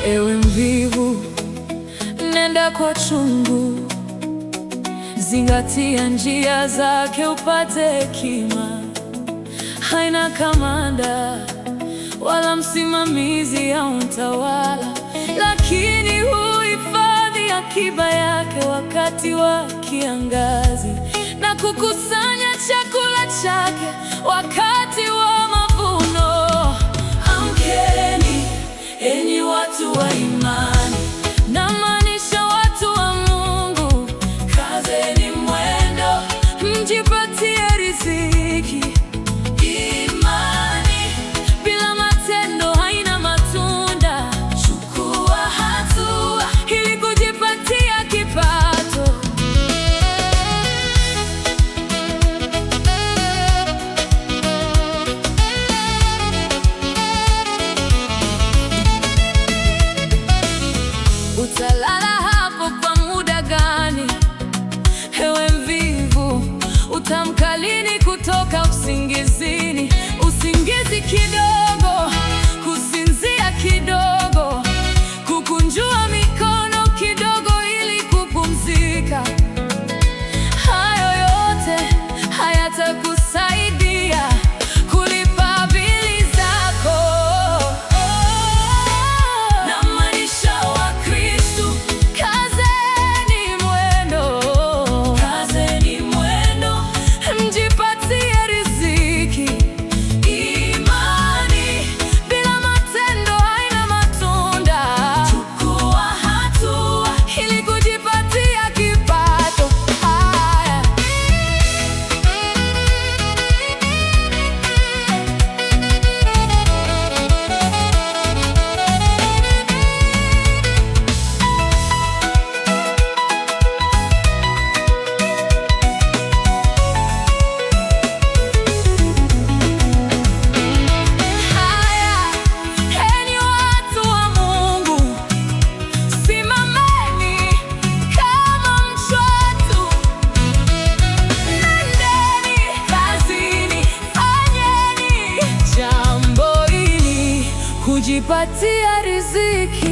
Ewe mvivu, nenda kwa chungu, zingatia njia zake upate hekima. Haina kamanda wala msimamizi au mtawala, lakini huhifadhi akiba yake wakati wa kiangazi na kukusanya chakula chake wakati wa mavuno. Amkeni enyi watu wa imani, namaanisha watu wa Mungu, kazeni mwendo, mjipatie riziki. Imani bila matendo haina matunda. Chukua hatua ili kujipatia kipato. Utalala hapo kwa muda gani? Ewe mvivu, utaamka lini kutoka usingizini? Usingizi kidogo, kusinzia kidogo, kukunjua mikono kidogo ili kupumzika. Hayo yote hayatakusaidia kulipa bili zako. Namaanisha Wakristo, kazeni mwendo, kazeni mwendo, mjipatie riziki. Imani bila matendo haina matunda. Chukua hatua ili kujipatia kipato. Haya. Haya, enyi watu wa Mungu, simameni kama mchwatu, nendeni kazini, fanyeni jambo ili kujipatia riziki.